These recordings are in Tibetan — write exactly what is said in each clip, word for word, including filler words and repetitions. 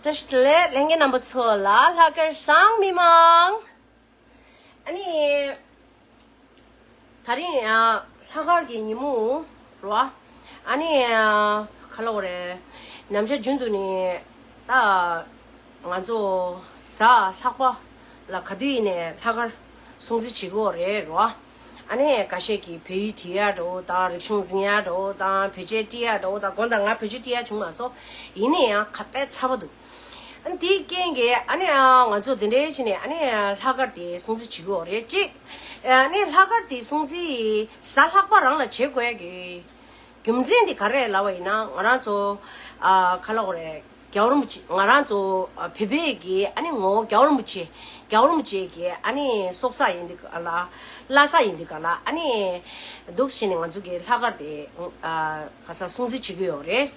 བཀྲ་ཤིས་བདེ་ལེགས། ལྷན་རྒྱས་རྣམ་པ་ཚོ་ལ་ལྷག་དཀར་བཟང་མི་མང་། ཨ་ནི། ད་རིང་ཡང་ལྷག་དཀར་གྱི་ཉིན་མོ་རེད་བ། ཨ་ནི། ཁ་ལོ་རེད། ནམ་ཞག་རྒྱུན་དུ་ནི་ད་ང་ཚོ་གཟའ་ལྷག་པ་ལ་ག་དུས་ཡིན་ནས་ལྷག་དཀར་སྲུང་བརྩི་བྱེད་ཀྱི་ཡོད་རེད་རེད་བ། ཨ་ནི་འགའ་ཤས་ཀྱིས་བོད་ཡིག་བྲིས་ཡག་འདྲ་བོ་དང་རིག་གཞུང་འཛིན་ཡག་འདྲ་བོ་དང་བེད་སྤྱོད་སྤྲད་ཡག་འདྲ་བོ་དང་། དགོངས་དག་ང་བེད་སྤྱོད་སྤྲད་ཡག་བྱུང་མ་སོང་། ཡིན་ན་ཡང་ཁ་དཔེ་ཚ་པོ་འདུག་ཨ་ནི་དེའི་རྐྱེན་གྱིས་ཨ་ནི་ང་ཚོ་དེ་འདྲའི་བྱས་ནས་ཨ་ནི་ལྷག་དཀར་དེ་སྲུང་བརྩི་བྱེད་ཀྱི་ཡོད་རེད། གཅིག་ཨ་ནི་ལྷག་དཀར་དེ་སྲུང་བརྩི་གཟའ་ལྷག་པ་རང་ལ་བྱེད་དགོས་ཡག་གི་རྒྱུ་མཚན་དེ་ག་རེ་རེད་ལབ་པ་ཡིན་ན། ང་རང་ཚོ་ཨ་ག་ལབ་དགོས་རེད། རྒྱལ་བ་རིན་པོ་ཆེ། ང་རང་ཚོ་ཨ་བོད་པའི་གི་ཨ་ནི་ངོ་བོ་རྒྱལ་བ་རིན་པོ་ཆེ། རྒྱལ་བ་རིན་པོ་ཆེ་གི་ཨ་ནི་སྲོག་ཆགས་ཡིན་དུས་ག་ལ། བླ་གཟའ་ཡིན་དུས་ག་ལ། ཨ་ནི་འདུག་བྱས་ནས་ང་ཚོ་གི་ལྷག་དཀར་དེ་ཨ་ག་ས་སྲུང་བརྩི་བྱེད་ཀྱི་ཡོད་རེད་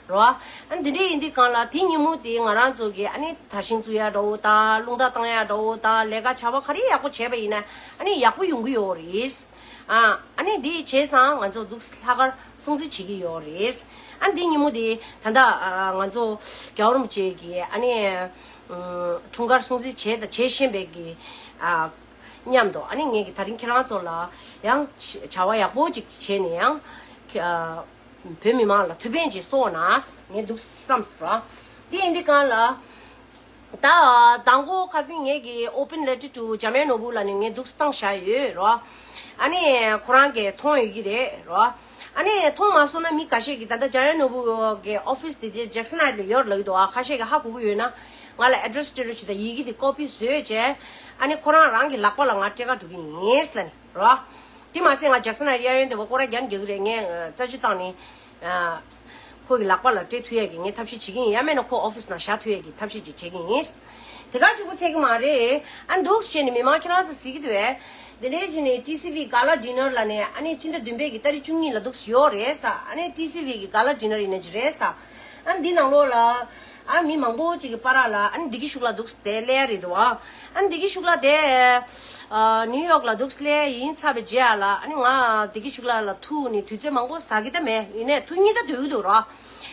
རོ། ཨ་ནི་འདི་འདྲ་ཡིན་དུས་ག་ལ་དེ་ཉིན་མོ་དེ་ང་རང་ཚོ་གི་ཨ་ནི་དར་ཤིང་བཙུགས་ཡག་འདྲ་བོ་དང་། རླུང་རྟ་བཏང་ཡག་འདྲ་བོ་དང་། ལས་ཀ་བྱ་བ་ག་རེ་ཡག་པོ་བྱས་པ་ཡིན་ན་ཨ་ནི་ཡག་པོ་ཡོང་གི་ཡོད་རེད། ཨ་ཨ་ནི་འདི་བྱས་ཙང་ང་ཚོ་འདུག་ལྷག་དཀར་སྲུང་བརྩི་བྱེད་ཀྱི་ཡོད་རེད། ཨ་འདི་ཉིན་མོ་དེ་ད་ལྟ་ཨ་ང་ཚོ་རྒྱལ་བ་རིན་པོ་ཆེ་གི་ཨ་ནི་ཨ་འཁྲུངས་སྐར་སྲུང་བརྩི་བྱས་དང་བྱེད་བཞིན་པའི་གི་ཨ་མཉམ་དུ། ཨ་ནི་ངས་ཀྱི་ད་རིང་ཁྱེད་རང་ཚོ་ལ་ཡང་བྱ་བྱ་བ་ཡག་པོ་ཅིག་བྱས་ནས་ཡང་ཨ་བོད་མི་མང་ལ་ཐུགས་ཕན་ཅིག་གསོས་ན་ངས་འདུག་བསམས་སོང་ར། འདི་ཡིན་དུས་ག་ལ། ད་དང་པོ་ཁ་སང་ངེད་ཀྱི་open letter to འཇམ་དབྱངས་ནོར་བུ་ལགས་ནས་ངས་འདུག་བཏང་བཞག་ཡོད་རོ། ཨ་ནི་ཁོ་རང་གིས་མཐོང་ཡོད་ཀྱི་རེད་རོ། ཨ་ནི་མཐོང་མ་སོང་ན་མི་ཁ་ཤས་ཀྱིས། ད་ལྟ་འཇམ་དབྱངས་ནོར་བུ་གི་office དེ་ཇེག་སན་ཧའེཊ་ལ་ཡོད་ལབ་ཀྱི་འདུག་ཨ་ཁ་ཤས་ཀྱིས་ཧ་གོ་གི་ཡོད་ན་ང་ལ་address སྤྲད་རོགས་བྱེད་དང་། ཡི་གེ་དེ་copy བཟོས་བྱས་ཨ་ནི་ཁོ་རང་རང་གི་ལག་པ་ལ་ང་སྤྲད་ག་འགྲོ་གི་ཡིན་ལབ་ནས་རོ། དེ་མ་ཟད་ང་ཇེག་སན་ཧའེཊ་གཡས་གཡོན་དེ་བ་སྐོར་ར་རྒྱག་རྒྱག་གི་རེད། ངས་ཨ་རྩད་གཅོད་བཏང་ནས་ཨ་ཁོ་གི་ལག་པ་ལ་སྤྲད་ཐུབ་ཡས་ཀྱི་ངས་ཐབས་ཤེས་བྱེད་ཀྱི་ཡིན། ཡང་མིན་ན་ཁོ་office ནང་བཞག་ཐུབ་ཡས་ཀྱི་ཐབས་ཤེས་ཅིག་བྱེད་ཀྱི་ཡིན། དེ་ག་གཅིག་པུ་ཚད་ཀྱི་མ་རེད། ཨ་འདུག་བྱས་ནས་མི་མང་ཁྱེད་རང་ཚོ་གཟིགས་ཀྱི་འདུག་གས། དེ་འདྲའི་བྱས་ནས་ཊི་སི་ཝི་གྷ་ལ་ཌི་ནར་ལབ་ནས་ཨ་ནི་སྤྱི་ཟླ་བདུན་པའི་གི་ཏ་རིག་བཅུ་གཉིས་ལ་འདུག་ཡོད་རེད་ས། ཨ་ནི་ཊི་སི་ཝི་གི་གྷ་ལ་ཌི་ནར་ཡིན་ན་ཅིག་རེད་ས། ཨ་འདི་ནང་ལོགས་ལ་ཨ་མི་མང་པོ་ཅིག་གི་བར་ལ་ཨ་ནི་བདེ་སྐྱིད་ཕྱུག་ལགས་འདུག་དེ་སླེབས་ཡ་རེད་འདུག་ཨ་ནི་བདེ་སྐྱིད་ཕྱུག་ལགས་དེ་ཨ་ནིའུ་ཡོག་ལ་འདུག་སླེབས་ཡིན་ཚར་བའི་རྗེས་ལ། ཨ་ནི་ང་བདེ་སྐྱིད་ཕྱུག་ལགས་ལ་ཐུག་ནས་དུས་ཚོད་མང་པོ་ཟ་གི་ད་མེད། ཡིན་ནའི་ཐུག་སྙིང་ད་འདོད་ཀྱི་འདུག་ར།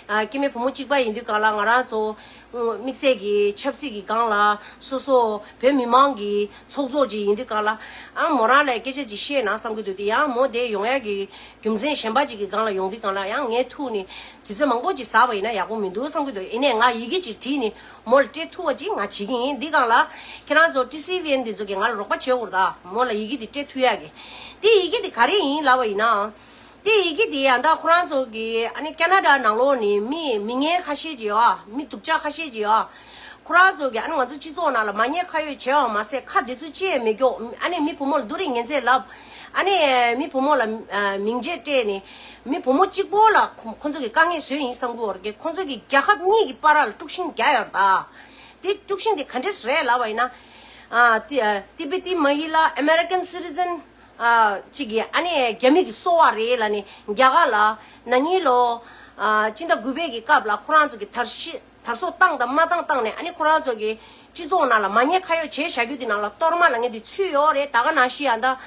ཨ་སྐྱེ་དམན་བུ་མོ་གཅིག་པ་ཡིན་དུས་ག་ལ་ང་རང་ཚོ་དམིགས་བསལ་གྱི་ཆབ་སྲིད་ཀྱི་སྒང་ལ་སོ་སོ་བོད་མི་མང་གི་ཚོགས་གཙོ་ཅིག་ཡིན་དུས་ག་ལ། ཨ་མོ་རང་ལ་སྐད་ཆ་ཅིག་བཤད་ན་བསམ་གྱི་འདུག་དེ་ཡང་མོ་དེ་ཡོང་ཡ་གི་རྒྱུ་མཚན་གཞན་པ་ཅིག་གི་སྒང་ལ་ཡོང་དུས་ག་ལ་ཡང་ངས་ཐུག་ནས་དུས་ཚོད་མང་པོ་ཅིག་ཟ་བ་ཡིན་ན་ཡག་པོ་མི་འདུག་བསམ་གྱི་འདུག་ཡིན་ནའི་ང་ཡི་གེ་ཅིག་བྲིས་ནས་མོ་ལ་སྤྲད་ཐུབ་པ་ཅིག་ང་བྱེད་ཀྱི་ཡིན། འདི་སྒང་ལ་ཁྱེད་རང་ཚོ་ཊི་སི་ཝི་ཨེན་འདི་ཚོ་གིས་ང་ལ་རོགས་པ་བྱེད་དགོས་རེད་ད། མོ་ལ་ཡི་གེ་འདི་སྤྲད་ཐུབ་ཡ་གི། དེ་ཡི་གེ་འདི་ག་རེ་ཡིན་ལབ་པ་ཡིན་ན། དེ་ཡི་གེ་དེ་ཡང་ད་ཁོ་རང་ཚོ་གི་ཨ་ནི་ཁེ་ན་ཌ་ནང་ལོགས་ནས་མི་མི་ངན་ཁ་ཤས་ཅིག་ཡོད་ཨ། མི་སྡུག་ཅག་ཁ་ཤས་ཅིག་ཡོད་ཨ། ཁོ་རང་ཚོ་གི་ཨ་ནི་ང་ཚོ་སྤྱི་ཚོགས་ནང་ལ་མ་ཉེས་ཁ་གཡོགས་བྱས་པ་མ་ཟད་ཁ་བདེ་ཚུལ་ཅི་ཡང་མི་སྐྱོག་ཨ་ནི་མི་བུ་མོ་ལ་སྡུག་རུས་ངན་ཚད་ལབ། ཨ་ནི་མི་བུ་མོ་ལ་ཨ་མིང་ཆད་སྤྲད་ནས་མི་བུ་མོ་གཅིག་པོ་ལ་ཁོ་ཁོ་ཚོ་གི་དཀའ་ངལ་བཟོས་ཡིན་བསམ་གྱི་ཡོད་རེད། ཁོ་ཚོ་གི་རྒྱལ་ཁབ་གཉིས་ཀྱི་བར་ལ་དཀྲུག་ཤིང་རྒྱག་ཡོད་རེད་ད། དེ་དཀྲུག་ཤིང་དེ་ག་འདྲས་རེད་ལབ་པ་ཡིན་ན། ཨ་ཏི་ཨ་ཏི་བེ་ཏི་མ་ཧི་ལ་ཨ་མེ་རི་ཀན་སི་ཊི་ཛན་ཨ་གཅིག་གིས་ཨ་ནི་རྒྱ་མི་གི་སོ་པ་རེད་ལབ་ནས་རྒྱ་གར་ལ་ན་ནིང་ལོ་ཨ་སྤྱི་ཟླ་དགུ་པའི་གི་སྐབས་ལ་ཁོ་རང་ཚོ་གི་དར་ཤི་དར་སྲོལ་བཏང་དང་མ་བཏང་བཏང་ནས་ཨ་ནི་ཁོ་རང་ཚོ་གི་སྤྱི་ཚོགས་ནང་ལ་མ་ཉེས་ཁ་གཡོགས་བྱས་བཞག་རྒྱུ་དེ་ནང་ལ་གཏོར་མ་ལབ་མཁན་དེ་ཚུད་ཡོད་རེད། ད་ག་ནང་བཞིན་ཡང་ད་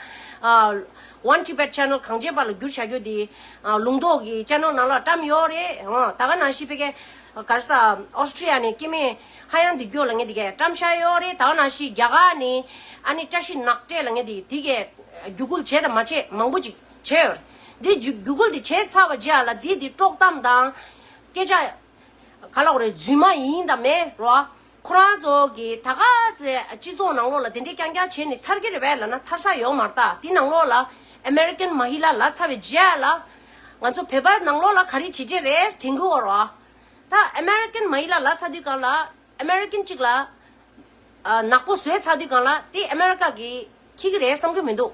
ཨ་One Tibet Channel གངས་ཅན་པ་ལ་བསྒྱུར་བཞག་རྒྱུ་དེ་ཨ་ལུང་རྟོགས་ཀྱི་ཅེ་ནལ་ནང་ལ་བཀྲམ་ཡོད་རེད། ཨ་ད་ག་ནང་བཞིན་ཕ་གི་ག་རེ་ཟ་ཨོ་སི་ཀྲི་ཡ་ནས་སྐྱེ་དམན་ཧ་ཡང་འདི་སྐྱོ་ལབ་མཁན་དེ་གས་བཀྲམ་བཞག་ཡོད་རེད། ད་ག་ནང་བཞིན་རྒྱ་གར་ནས་ཨ་ནི་བཀྲ་ཤིས་ནགས་བྲེ་ལབ་མཁན་དེ་དེ་གས་བརྒྱུད་སྐུལ་བྱས་དང་མ་བྱས་མང་པོ་ཅིག་བྱས་ཡོད་རེད། འདི་བརྒྱུད་བརྒྱུད་སྐུལ་དེ་བྱས་ཚར་བ་རྗེས་ལ་དེ་དེ་དཀྲོག་གཏམ་དང་སྐད་ཆ་ག་ལབ་དགོས་རེད། རྫུན་མ་ཡིན་དང་མེད་རོ། ཁོ་རང་ཚོ་གིས་ད་ག་ཚོད་སྤྱི་ཚོགས་ནང་ལོགས་ལ་དེ་འདྲའི་རྐྱང་རྐྱང་བྱས་ནས་ཐར་གྱི་རེད་པས་ལབ་ན་ཐར་ས་ཡོད་མ་རེད་ད། དེ་ནང་ལོགས་ལ་ཨ་མེ་རི་ཀན་མ་ཧི་ལ་ལབ་ཚར་བའི་རྗེས་ལ་ང་ཚོ་བོད་པ་ནང་ལོགས་ལ་ག་རེ་བྱེད་ཀྱི་རེད་དྲན་གྱི་ཡོད་རོ། ད་ཨ་མེ་རི་ཀན་མ་ཧི་ལ་ལབ་ཚར་དུས་སྒང་ལ་ཨ་མེ་རི་ཀན་གཅིག་ལ་ཨ་ནག་པོ་བཟོས་ཚར་དུས་སྒང་ལ་དེ་ཨ་མེ་རི་ཀ་གིས་འཁྱེར་གྱི་རེད་བསམ་གྱི་མི་འདུག་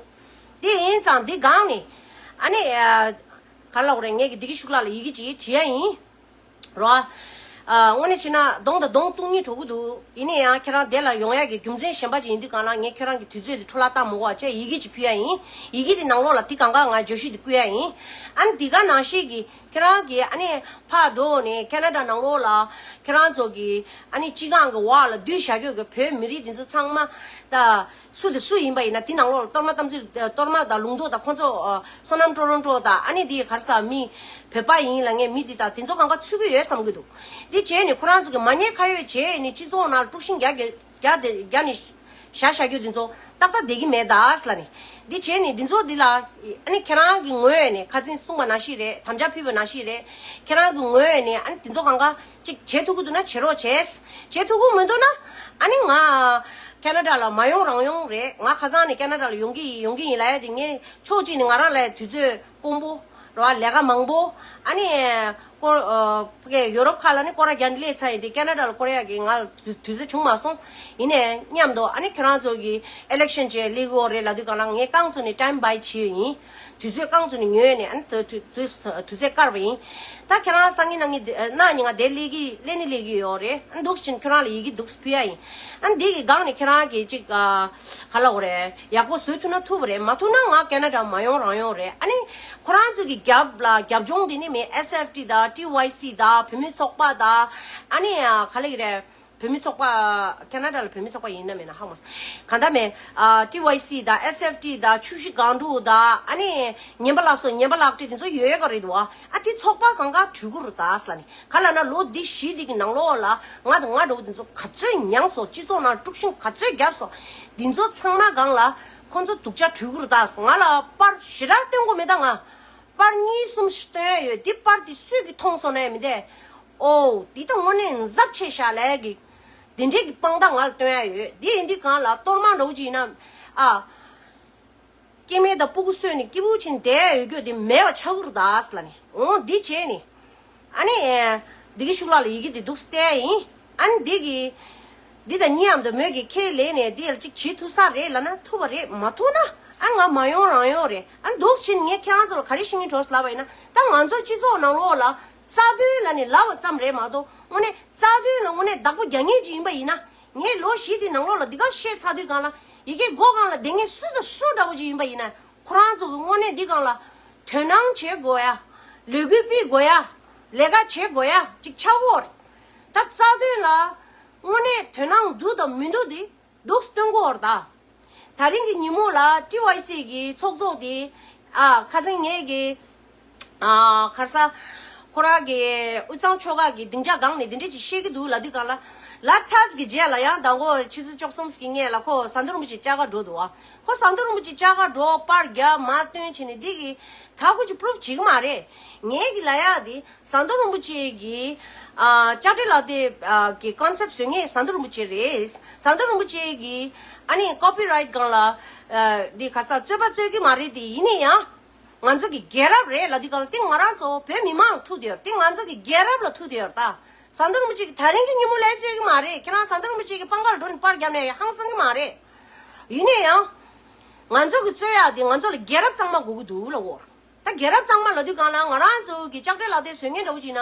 དེ་ཡིན་ཙང་དེ་སྒང་ནས་ཨ་ནི་ཨ་ག་ལབ་དགོས་རེད། ངས་ཀྱི་བདེ་སྐྱིད་ཕྱུག་ལགས་ལ་ཡི་གེ་ཅིག་བྲིས་ཡ་ཡིན། རོ། ཨ་དངོས་གནས་བྱས་ན་གདོང་དང་གདོང་གཏུག་སྙིང་བྲོ་གི་འདུག་ཡིན་ན་ཡང་ཁྱེད་རང་འདི་ལ་ཡོང་ཡག་གི་རྒྱུ་མཚན་གཞན་པ་ཅིག་ཡིན་དུས་སྒང་ལ་ངས་ཁྱེད་རང་གི་དུས་ཚོད་འདི་འཕྲོ་བརླག་བཏང་མི་དགོས་པ་བྱས་ཡི་གེ་ཅིག་ཕུལ་ཡ་ཡིན། ཡི་གེ་འདི་ནང་ལོགས་ལ་འདི་གང་ག་ང་བརྗོད་གཞི་འདི་བཀོད་ཡ་ཡིན། ཨ་ནི་འདི་ག་ནང་བཞིན་གྱི་ ཁྱེད་རང་གིས་ཨ་ནི་ཕར་འགྲོ་ནས་ཁེ་ན་ཌ་ནང་ལོགས་ལ་ཁྱེད་རང་ཚོ་གི་ཨ་ནི་སྤྱི་ཁང་གི་འོག་ལ་སྡོད་བཞག་རྒྱུ་གི་བོད་མི་རིགས་དེ་ཚོ་ཚང་མ་ད་སུ་དེ་སུ་ཡིན་པ་ཡིན་ན་དེ་ནང་ལོགས་ལ་གཏོར་མ་གཏམ་ཚུལ་གཏོར་མ་དང་ལུང་རྟོགས་དང་ཁོང་ཚོ་བསོད་ནམས་ཀྲོ་རོན་ཀྲོ་དང་ཨ་ནི་དེ་ག་རེ་ཟ་མི་བོད་པ་ཡིན་ལབ་མཁན་མི་དེ་དང་དེ་ཚོ་གང་ག་ཚུད་ཀྱི་ཡོད་བསམ་གྱི་འདུག་དེ་བྱས་ནས་ཁོ་རང་ཚོ་གི་མ་ཉེས་ཁ་གཡོགས་བྱས་ནས་སྤྱི་ཚོགས་ནང་དཀྲུག་ཤིང་རྒྱག་རྒྱག་རྒྱག་དེ་རྒྱག་ནས། བཞག་བཞག་རྒྱུ་འདི་ཚོ་ཏག་ཏག་བསྡད་ཀྱི་མེད་ད་ཟེར་ལབ་ནས། འདི་བྱས་ནས་འདི་ཚོ་འདི་ལ་ཨ་ནི་ཁྱེད་རང་གི་ངོས་ནས་ཁ་སང་གསུངས་པ་ནང་བཞིན་རེད། དམ་བཅའ་ཕུལ་བ་ནང་བཞིན་རེད། ཁྱེད་རང་གི་ངོས་ནས་ཨ་ནི་འདི་ཚོ་གང་ག་ཅིག་བྱེད་ཐུབ་ཀྱི་འདུག་ན་བྱེད་རོགས་བྱས། བྱེད་ཐུབ་ཀྱི་མི་འདུག་ན་ཨ་ནི་ང་ཁེ་ན་ཌ་ལ་མ་ཡོང་རང་ཡོང་རེད། ང་ཁ་སང་ནས་ཁེ་ན་ཌ་ལ་ཡོང་གི་ཡོང་གི་ཡིན་ལབ་ཡ་དེ་ངས་ཕྱོགས་གཅིག་ནས་ང་རང་ལ་དུས་ཚོད་དཀོན་པོ། རེད་བ། ལས་ཀ་མང་པོ། ཨ་ནི། ཀོ་ཨ་ཕ་གི་ཡོ་རོབ་ཁག་ལ་ནི་སྐོར་ར་རྒྱག་ནས་སླེབས་ཚར་ཡིན་དེ་ཁེ་ན་ཌ་ལ་སྐོར་ར་རྒྱག་གི་ང་ལ་དུས་དུས་ཚོད་བྱུང་མ་སོང་། ཡིན་ནའི་མཉམ་དུ་ཨ་ནི་ཁྱེད་རང་ཚོ་གི་ཨི་ལེག་ཤན་བྱས་སླེབས་ཀྱི་ཡོད་རེད་ལབ་དུས་གང་ལ་ངས་རྐང་བཙུགས་ནས་ཊེམ་བྷའི་བྱས་ཡིན། དུས་ཚོད་རྐང་བཙུགས་ནས་ཉོས་ནས་ཨ་ནི་དུས་དུས་དུས་ཚོད་བཀར་བ་ཡིན། ད་ཁྱེད་རང་སང་ཉིན་གནངས་ཉིན་གནངས་ཉིན་ང་དེ་སླེབས་ཀྱི་སླེབས་ནི་སླེབས་ཀྱི་ཡོད་རེད། ཨ་ནི་འདུག་སེ་བྱས་ནས་ཁྱེད་རང་ལ་ཡི་གེ་འདུག་སེ་ཕུལ་ཡ་ཡིན། ཨ་ནི་འདི་གི་སྒང་ནས་ཁྱེད་རང་གིས་ཅིག་ཨ་ག་ལབ་དགོས་རེད། ཡག་པོ་བཟོ་ཐུབ་ན་ཐུབ་པ་རེད། མ་ཐུབ་ན་ང་ཁེ་ན་ཌ་མ་ཡོང་རང་ཡོང་རེད། ཨ་ནི་ཁོ་རང་ཚོ་གི་རྒྱབ་ལ་རྒྱབ་ལྗོངས་དེ་ནི་མི་ཨེས་ཨེཕ་ཊི་དང་ཊི་ཝའི་སི་དང་བོད་མི་ཚོགས་པ་དང་ཨ་ནི་ག་ལབ་ཀྱི་རེད། བོད་མི་ཚོགས་པ་ཁེ་ན་ཌ་ལ་བོད་མི་ཚོགས་པ་ཡིན་ན་མེད་ན་ཧ་གོ་མ་སོང་། གང་ལྟར་མེད། ཊི་ཝའི་སི་དང་ཨེས་ཨེཕ་ཊི་དང་ཆུ་བཞི་སྒང་དྲུག་དང་ཨ་ནི་ཉན་པ་ལགས་སོ་ཉན་པ་ལགས་བཀྲིས་དེ་ཚོ་ཡོད་ག་རེད་འདུག་ཨ་དེ་ཚོགས་པ་གང་ག་གྲོལ་གི་རེད་ད་ཟེར་ལབ་ནས། ག་ལབ་ན་ལོ་འདི་བཞི་འདི་གི་ནང་ལོགས་ལ་ང་དང་ང་འདྲ་བོ་འདི་ཚོ་ག་ཚོད་མྱངས་སོང་། སྤྱི་ཚོགས་ནང་དཀྲུག་ཤིང་ག་ཚོད་བརྒྱབ་སོང་། འདི་ཚོ་ཚང་མ་སྒང་ལ་ཁོང་ཚོ་སྡུག་ཅག་གྲོལ་གི་རེད་ད། ང་ལ་པར་ཞེ་དྲག་སྟོན་དགོས་མེད་ད། ང་པར་གཉིས་གསུམ་ཞིག་སྟོན་ཡ་ཡོད། འདི་པར་འདི་སུས་ཀྱིས་མཐོང་སོང་ན་ཡང་མི་འདས། ཨོ་འདི་ད་དངོས་གནས་ཟབ་ཆེ་ཤག་ལབ་ཡ་གི་འདི་འདྲས་ཀྱི་དཔང་རྟགས་ང་ལ་སྟོན་ཡ་ཡོད། འདི་ཡིན་དུས་གང་ལ་གཏོར་མ་འདྲ་བོ་ཅིག་ཡིན་ན་ཨ། སྐྱེ་དམན་དང་སྤུ་གུ་གསོས་ནས་སྐྱིད་པོ་བྱས་ནས་བསྡད་ཡོད་རྒྱུ་དེ་མེད་པ་ཆགས་ཀྱི་རེད་ད་ཟེར་ལབ་ནས། འོ་འདི་བྱས་ནས། ཨ་ནི། འདི་གི་ཤུགས་ལ་ལ་ཡི་གེ་འདི་འདུག་སྟེ་ཡིན། ཨ་ནི་འདི་གི། འདི་དང་གཉིས་ཡམ་དུ་མོས་ཀྱི་ཁས་ལེན་ནས་འདི་ཡར་གཅིག་བྱེད་ཐུབ་ས་རེད་ལབ་ན་ཐུབ་པ་རེད། མ་ཐུབ་ན་ཨ་ང་མ་ཡོང་རང་ཡོང་རེད། ཨ་འདུག་ཕྱིན་ངས་ཁྱེད་རང་ཚོ་ལ་ག་རེ་ཤེས་ཀྱི་འགྲོ་ལབ་པ་ཡིན་ན། ད་ང་ཚོ་སྤྱི་ཚོགས་ནང་ལོགས་ལ་རྩ་དོན་ལ་ནི་ལབ་པ་ཙམ་རེད་མ་གཏོགས་དངོས་གནས་རྩ་དོན་ལ་དངོས་གནས་བདག་པོ་རྒྱག་མཁན་ཅིག་ཡིན་པ་ཡིན་ན། ངས་ལོ་བཞི་དེ་ནང་ལོགས་ལ་འདི་ག་བཤད་ཚར་དུས་སྒང་ལ་ཡི་གེ་མགོ་སྒང་ལ་བསྡད་མཁན་སུ་དང་སུ་འདྲ་བོ་ཅིག་ཡིན་པ་ཡིན་ན། ཁོ་རང་ཚོ་གི་དངོས་གནས་འདི་སྒང་ལ་དོ་སྣང་བྱེད་དགོས་ཡ། ལས་འགུལ་སྤེལ་དགོས་ཡ། ལས་ཀ་བྱེད་དགོས་ཡ་ཅིག་ཆགས་ཀྱི་ཡོད་རེད། ད་རྩ་དོན་ལ་དངོས་གནས་དོ་སྣང་འདུག་དང་མི་འདུག་འདི་འདུག་སྟོན་གྱི་ཡོད་རེད་ད། ད་རིང་གི་ཉིན་མོ་ལ་ཊི་ཝའི་སི་གི་ཚོགས་གཙོ་དེ་ཨ་ཁ་སང་ངས་གི་ཨ་ཁར་ས་ཁོ་རང་གི་དབུས་གཙང་ཆོལ་ཁ་གི་སྡིངས་ཆ་སྒང་ནས་འདི་འདྲས་ཅིག་བཤད་ཀྱི་འདུག་ལབ་དུས་སྒང་ལ། ལ་ཚར་གི་རྗེས་ལ་ཡང་མདང་དགོང་ཆུ་ཚོད་བཅུ་གསུམ་གི་སྔས་ལ་ཁོ་ཟམ་གདོང་རིན་པོ་ཆེ་བཅར་ག་འགྲོ་འདུག་བ། ཁོ་ཟམ་གདོང་རིན་པོ་ཆེ་བཅར་ག་འགྲོ་པར་རྒྱབ་མ་སྟོན་བྱས་ནས་འདི་གི་ད་ཁོ་ཅིག་པུ་རུབ་བྱེད་ཀྱི་མ་རེད། ངས་གི་ལབ་ཡ་དེ་ཟམ་གདོང་རིན་པོ་ཆེ་གི་ཨ་ལྕགས་སྤྲེལ་ལག་དེབ་ཨ་གི་ཀོན་སེབ་བཟོ་མཁན་ཟམ་གདོང་རིན་པོ་ཆེ་རེད། ཟམ་གདོང་རིན་པོ་ཆེ་གི་ཨ་ནི་ཀོ་པི་རའིཊ་སྒང་ལ་ཨ་འདི་ག་ས་རྩོད་པ་རྩོད་ཀྱི་མ་རེད། དེ་ཡིན་ན་ཡང་ང་ཚོ་གི་རྒྱལ་རབས་རེད་ལབ་དུས་སྒང་ལ་དེ་ང་རང་ཚོ་བོད་མི་མང་ལ་ཐུག་བསྡད་ཡོད་རེད། དེ་ང་ཚོ་གི་རྒྱལ་རབས་ལ་ཐུག་བསྡད་ཡོད་རེད་ད། ཟམ་གདོང་རིན་པོ་ཆེ་གི་ད་རིང་གི་ཉིན་མོ་ལ་རྩོད་ཀྱི་མ་རེད། ཁྱེད་རང་ཟམ་གདོང་རིན་པོ་ཆེ་གི་པང་ཁ་ལ་འགྲོ་ནས་པར་བརྒྱབ་ནས་ཧང་སང་གི་མ་རེད། ཡིན་ན་ཡང་ང་ཚོ་གི་རྩོད་ཡ་དེ་ང་ཚོ་ལ་རྒྱལ་རབས་གཙང་མ་དགོས་ཀྱི་འདུག་ལབ་ཡོད་རེད། ད་རྒྱལ་རབས་གཙང་མ་ལབ་དུས་སྒང་ལ་ང་རང་ཚོ་གི་ལྕགས་སྤྲེལ་ལག་དེབ་བཟོ་མཁན་འདྲ་བོ་ཅིག་ན་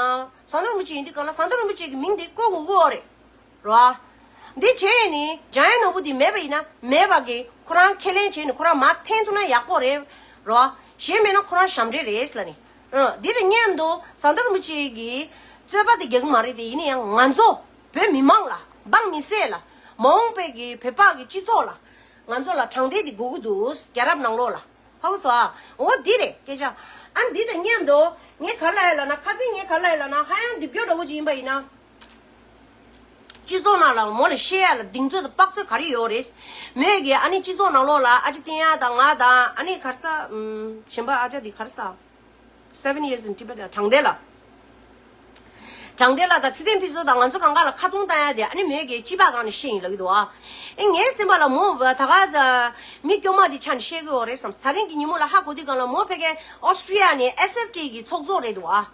ཟམ་གདོང་རིན་པོ་ཆེ་ཡིན་དུས་སྒང་ལ་ཟམ་གདོང་རིན་པོ་ཆེ་གི་མིང་དེ་བཀོད་དགོས་ཀྱི་ཡོད་རེད། རེད་བ། འདི་བྱས་ནས་འཇམ་དབྱངས་ནོར་བུ་འདི་མེད་པ་ཡིན་ན་མེད་པ་གི་ཁོ་རང་ཁས་ལེན་བྱས་ནས་ཁོ་རང་མར་འཐེན་ཐུབ་ན་ཡག་པོ་རེད། རེད་བ། གཞན་མེད་ན་ཁོ་རང་ཞབས་འདྲེན་རེད་ལབ་ནས། ཨ་འདི་དང་མཉམ་དུ་ཟམ་གདོང་རིན་པོ་ཆེ་གིས་རྩོད་པ་དེ་རྒྱག་གི་མ་རེད་དེ། ཡིན་ན་ཡང་ང་ཚོ་བོད་མི་མང་ལ་འབངས་མི་སེར་ལ་མ་འོངས་པའི་གི་བོད་པ་གི་སྤྱི་ཚོགས་ལ་ང་ཚོ་ལ་དྲང་བདེན་དེ་དགོས་ཀྱི་འདུག་རྒྱལ་རབས་ནང་ལོགས་ལ། ཧ་གོ་སོང་ཨ། འོ་འདི་རེད་སྐད་ཆ། ཨ་འདི་དང་མཉམ་དུ་ངས་ག་རེ་ལབ་ཡ་ལབ་ན། ཁ་སང་ངས་ག་རེ་ལབ་ཡ་ལབ་ན་ཧ་ཡང་རྡིབ་སྐྱོར་འདྲ་བོ་ཅིག་ཡིན་པ་ཡིན་ན། སྤྱི་ཚོགས་ནང་ལ་མོ་ལ་བཤད་ཡ་ལ་གདེང་ཚོད་དང་དཔག་ཚོད་ག་རེ་ཡོད་རེད། མོས་ཀྱིས་ཨ་ནི་སྤྱི་ཚོགས་ནང་ལོགས་ལ་ཨ་ཅེ་བསྟན་ཡ་དང་ང་དང་ཨ་ནི་ག་རེ་ཟ། ཨམ་གཞན་པ་ཨ་ཅག་འདི་ག་རེ་ཟ། Seven Years in Tibet དྲང་བདེན་ལགས། དྲང་བདེན་ལགས་དང་ཚེ་བརྟན་ཕུན་ཚོགས་དང་ང་ཚོ་གང་ག་ལ་ཁ་རྡུང་བཏང་ཡ་དེ་ཨ་ནི་མོས་ཀྱིས་སྤྱི་པ་སྒང་ནས་བཤད་ཡིན་ལབ་ཀྱི་འདུག་ཨ། ཨེ་ངའི་སེམས་པ་ལ་མོ་ད་ག་ཚ་མི་སྐྱོ་མ་ཅིག་ཆགས་ནས་བཤད་ཀྱི་ཡོད་རེད་བསམ། ད་རིང་གི་ཉིན་མོ་ལ་ཧ་གོ་དུས་སྒང་ལ་མོ་ཕ་གི་ཨོ་སི་ཀྲི་ཡ་ནས་ཨེས་ཨེཕ་ཊི་གི་ཚོགས་གཙོ་རེད་འདུག་ཨ།